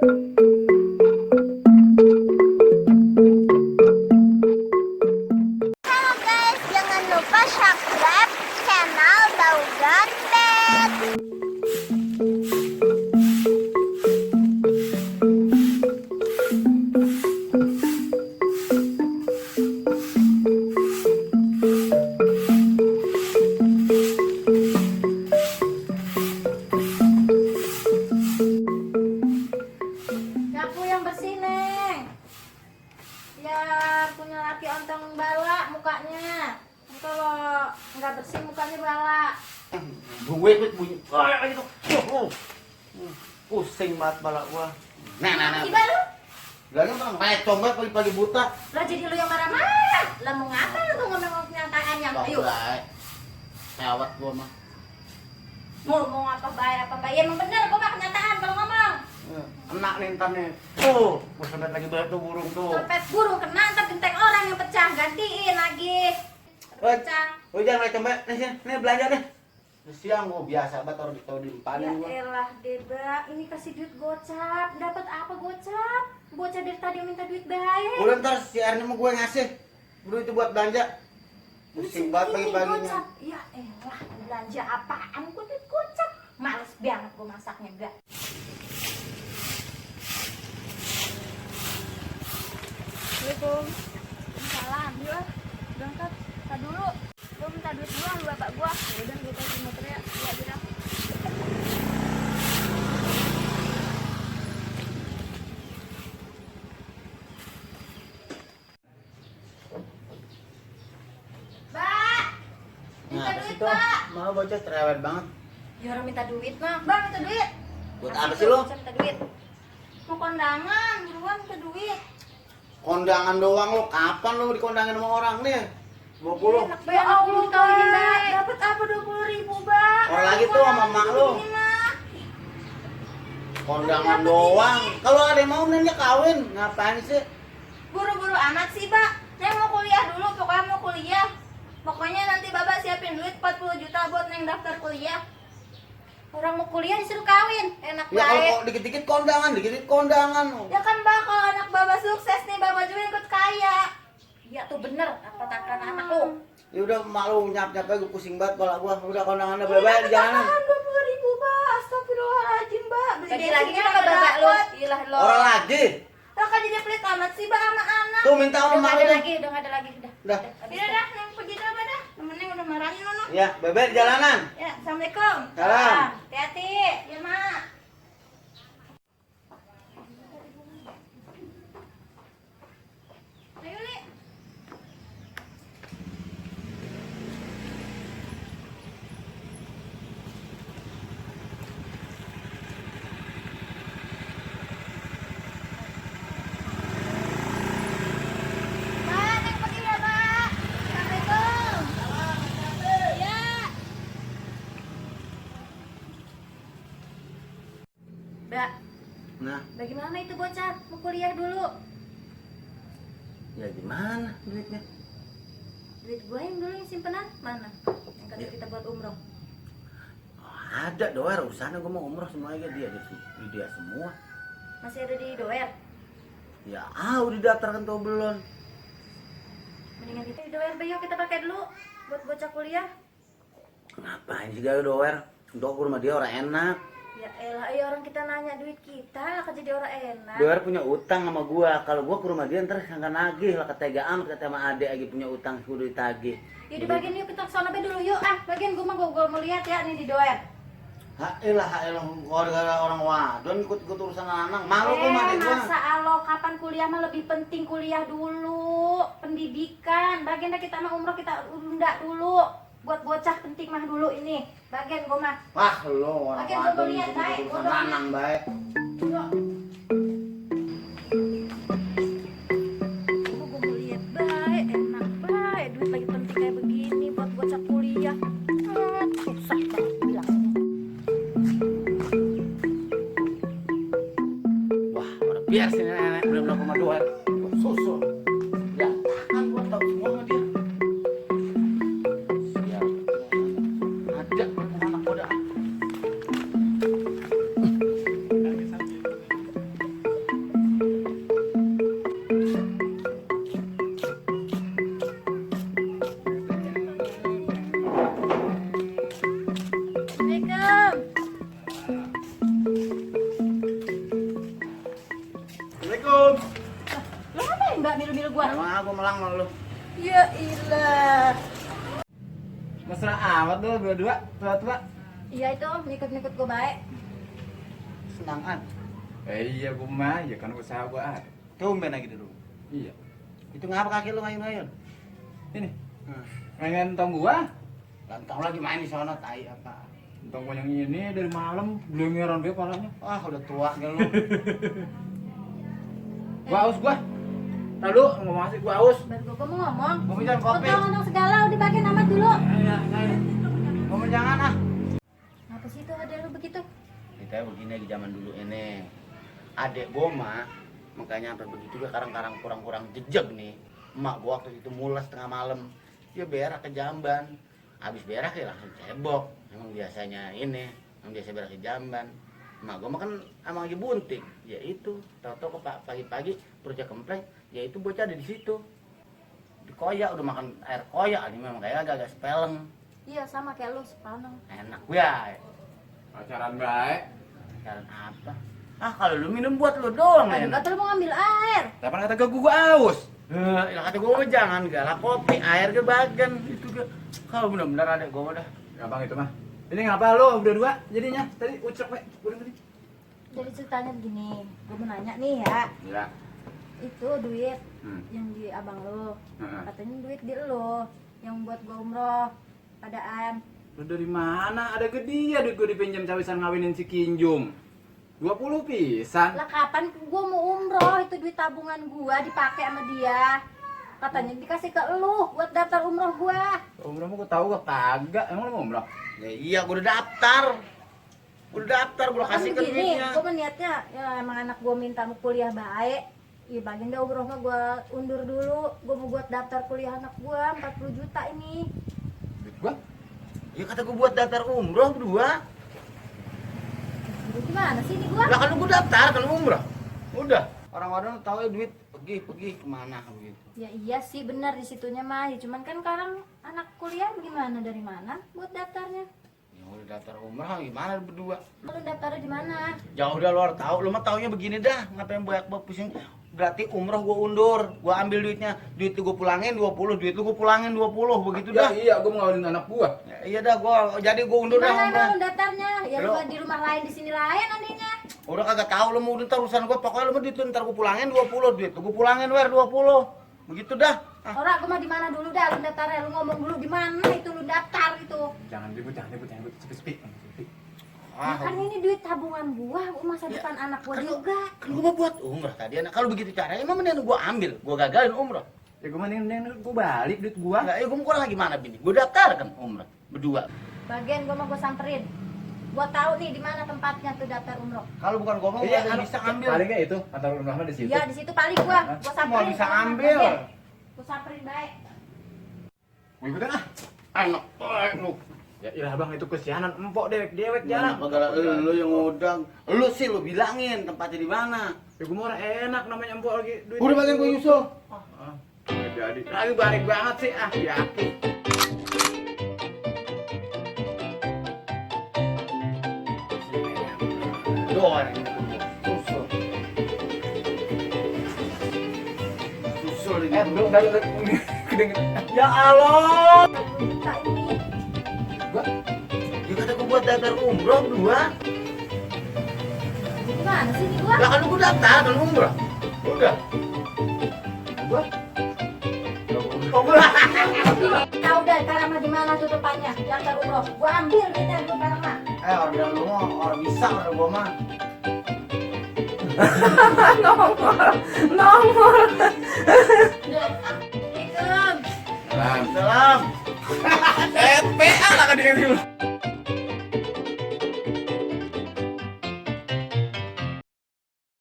Halo guys, jangan lupa subscribe channel Daugan Pet. Nyapu yang bersih, Neng. Biar punya laki ontong bala mukanya. Kalau nggak bersih mukanya bala. Gue bunyi kayak gitu. Pusing banget balak gua. Nah. Tiba lu. Lalu bang, kayak combet pagi-pagi buta. Lah jadi lu yang marah-marah. Lah mau ngapa lu ngomong kenyataannya? Ayo. Sewat gua mah. Mau apa bayar apa bayar? Emang bener gua mah kenyataan kalau ngomong. Enak nih ntar nih. Tuh, gua sempet lagi banget tuh burung tuh. Dompet burung kena ntar genteng orang yang pecah gantiin lagi. Pecah. Oh jangan kayak combet. Nih belanja nih. Siang gua biasa banget taruh di Ya empanin gua. elah Deba, ini kasih duit gocap. Dapat apa gocap? Bocah dari tadi minta duit baik. Udah ntar si Erni mau gue ngasih. Bro itu buat belanja. Pusing banget Ini pagi-paginya. gocap. Ya elah, belanja apaan? Gua duit gocap. Males banget gua masaknya, enggak. Assalamualaikum. Salam, yuk berangkat. Tak dulu. Gua minta duit dulu sama bapak gua. Ya udah gua kasih motornya. Ya bilang. Mbak, minta duit, Mbak. Mau bocah cerewet banget. Ya orang minta duit, nah. Bang, minta duit. Buat Kasih apa tuh, sih lo? bocah minta duit. Mau kondangan, buruan minta duit. Kondangan doang lo. Kapan lo dikondangin sama orang nih? 20. Enak banget, Allah, kau ini, Mbak. Dapat apa 20.000, Mbak? Orang lagi tuh sama mak lo. Ini, Mak. Kondangan doang. Kalau ada yang mau nanya kawin, ngapain sih? Buru-buru amat sih, Mbak. Neng mau kuliah dulu, pokoknya mau kuliah. Pokoknya nanti Bapak siapin duit 40 juta buat Neng daftar kuliah. Orang mau kuliah disuruh kawin, enak Ya kalau baik. kok dikit-dikit kondangan, dikit-dikit kondangan. Ya kan, Mbak, kalau anak Bapak sukses nih, Bapak juga ikut kaya. Ya tuh bener, apa takkan anakku. Ya udah malu nyap-nyap aja gue pusing banget kepala gua. Udah kondangannya bye-bye di jalanan. 20.000, Mbak. Astagfirullahaladzim, Mbak. Beli Lagi bensin kan nggak sama bapak lu. dapet. Ilah lo. Orang lagi. Lah kan jadi pelit amat sih, Mbak, sama anak. Tuh minta sama Udah mak nggak lu ada tuh. lagi, udah nggak ada lagi, udah. Udah. Iya dah, Neng pergi dulu, Mbak, dah. Temennya udah marahin Nono. Ya, bye-bye di jalanan. Ya, Assalamualaikum. Salam. Hati-hati. Ya, Mak. Ayo, Li. Mbak, Neng pergi ya, Mbak. Assalamualaikum. Ya. Mbak, Nah, bagaimana itu bocah? Mau kuliah dulu. ya gimana duitnya? Duit gue yang dulu yang simpenan mana? Yang kata kita buat umroh. Ada doer urusannya gue mau umroh semuanya dia semua. Masih ada di doer. Ya, udah didaftarkan tuh belum. Mendingan kita di doer, Bayo, kita pakai dulu buat bocah kuliah. Ngapain sih gak doer? Untuk ke rumah dia orang enak. Ya elah, ayo orang kita nanya duit kita lah kan jadi orang enak. Doer punya utang sama gua. Kalau gua ke rumah dia ntar sangka nagih lah ketegaan kata sama adek lagi punya utang kudu ditagih. Yuk di bagian yuk kita kesana be dulu yuk. Bagian gue mah gue mau lihat ya nih di doer. Haelah gara-gara orang wadon ikut urusan anak. Malu gua sama adek gua. Masa alo kapan kuliah mah lebih penting kuliah dulu. Pendidikan. Bagian dah kita mah umroh kita unda dulu. Buat bocah penting mah dulu ini. Bagian gue mah. Wah, lo orang Oke, gua wadon lihat, ikut baik, urusan gua anak baik. Gue mau lihat baik, enak baik. Duit lagi penting kayak begini buat bocah kuliah. Susah banget bilangnya. Wah, udah biar sih nenek bener-bener ke rumah doer. Susul. Ya, kan gua tahu semua sama dia. Siap. Ada anak muda. milu-milu gua. Emang aku melang sama lu. Ya ilah. Mesra amat lu berdua, tua-tua. Iya itu ngikut-ngikut gua baik. Senangan. Iya gua mah, ya kan usaha gua ada. Tumben lagi dulu. Iya. Itu ngapa kaki lu ngayun-ngayun? Ini. Pengen tong gua? Lantang lagi main di sana, tai apa? Tong gua yang ini dari malam belum ngeron dia palanya. Wah, udah tua kan lu. Gua aus gua. Lalu ngomong asik gua aus. Baru gua mau ngomong. Gua minta kopi. Ngomong segala udah pakai nama dulu. Ngomong jangan ah. Apa sih itu ada lu begitu? Kita begini lagi zaman dulu ini. Adek gua mah makanya sampai begitu dia karang-karang kurang-kurang jejeg nih. Emak gua waktu itu mulas tengah malam. Dia berak ke jamban. Habis berak ya langsung cebok. Emang biasanya ini, emang biasa berak ke jamban. Emak gua mah kan emang lagi bunting. Ya itu, tahu-tahu ke pagi-pagi perutnya kempleng, ya itu bocah ada di situ. Dikoyak udah makan air koyak, ini memang kayak agak-agak sepeleng. Iya sama kayak lu sepaneng. Enak ya. Pacaran baik. Pacaran apa? Ah kalau lu minum buat lu doang Tadi enak. kata lu mau ngambil air. Kapan kata gua aus? Ya kata gua mah jangan galak kopi, air ke bagan itu ke. Kalau benar-benar ada gua udah. Gampang itu mah. Ini ngapa lu berdua jadinya? Tadi ucap we, gua dengerin. Jadi ceritanya begini, gue mau nanya nih ya, Iya. itu duit Hmm. yang di abang lo, Heeh. katanya duit di lo, yang buat gue umroh, padaan. Lu dari mana? Ada ke dia duit gua dipinjam cawisan ngawinin si Kinjung. 20 pisan. Lah kapan gue mau umroh, itu duit tabungan gue dipakai sama dia. Katanya dikasih ke lu buat daftar umroh gue. Umroh mah gua tahu gua kagak. Emang lu mau umroh? Ya iya gua udah daftar. Gua udah daftar, gua Kan kasih ke begini, duitnya. gue niatnya ya emang anak gue minta mau kuliah baik. Iya bagian dah umroh mah gue undur dulu. Gue mau buat daftar kuliah anak gue 40 juta ini. Duit gua? Ya kata gua buat daftar umroh berdua. Jadi gimana sih ini gue? Lah kan gua daftar kan umroh. Udah. Orang-orang tahu ya duit pergi kemana begitu. Ya iya sih benar di situnya mah. Ya cuman kan sekarang anak kuliah gimana dari mana buat daftarnya? Ya udah daftar umroh gimana lu berdua? Lu daftarnya di mana? Jauh dah lu harus tahu, lu mah taunya begini dah. Ngapain banyak pusing? Berarti umroh gua undur, gua ambil duitnya. Duit itu gua pulangin 20, duit lu gua pulangin 20, begitu dah. Ya iya, gua mau ngawinin anak gua. Ya, iya dah gua jadi gua Di undur dah mana umroh. emang lu daftarnya? Ya lu Lu- di rumah lain di sini lain adanya. Udah kagak tahu lu mau ntar urusan gua, pokoknya lu mah duit lu ntar gua pulangin 20, duit lu gua pulangin 20. Begitu dah. Ah. Orang gua mah di mana dulu dah lu daftarnya? Lu ngomong dulu di mana itu lu daftar itu. Jangan ribut, sepi-sepi. Nah, kan ini duit tabungan gua masa depan anak gua Kan lu- juga. Kan gua mau buat umroh tadi anak. Kalau begitu caranya emang mending gua ambil, gua gagalin umroh. Ya gua mending gua balik duit gua. Enggak, ya gua mau kurang gimana bini? Gua daftar kan umroh berdua. Bagian gua mah gua samperin. Gua tahu nih di mana tempatnya tuh daftar umroh. Kalau bukan gua mau Iya, ada yang bisa ambil. Paling kayak itu, antar umroh mah di situ. Iya di situ paling gua samperin. Semua bisa sama ambil. bagian. Gua samperin baik. Gua ikutin ah. Enak banget lu. Ya ilah bang, itu kesianan empok dewek jalan. Kenapa galak lu yang ngudang? Lu sih lu bilangin tempatnya di mana. Ya gua mau enak namanya empok lagi duit. Udah bagian gua nyusul. Nggak jadi. Lagi balik banget sih ah, yakin. Doang. Susul. Susul ini. Belum dari kedengeran. Ya Allah. Juta ini. Gua Ya kata gua buat daftar umroh berdua. Gimana sih ini gua? Lah kan gua daftar kan umroh. Udah. gua Oh, gua. Tahu dah sekarang mah di mana tuh tempatnya daftar umroh. Gua ambil duitnya gua sekarang mah. Orang lu mah orang bisa orang gua mah. Assalamualaikum. Salam. PA lah kan dia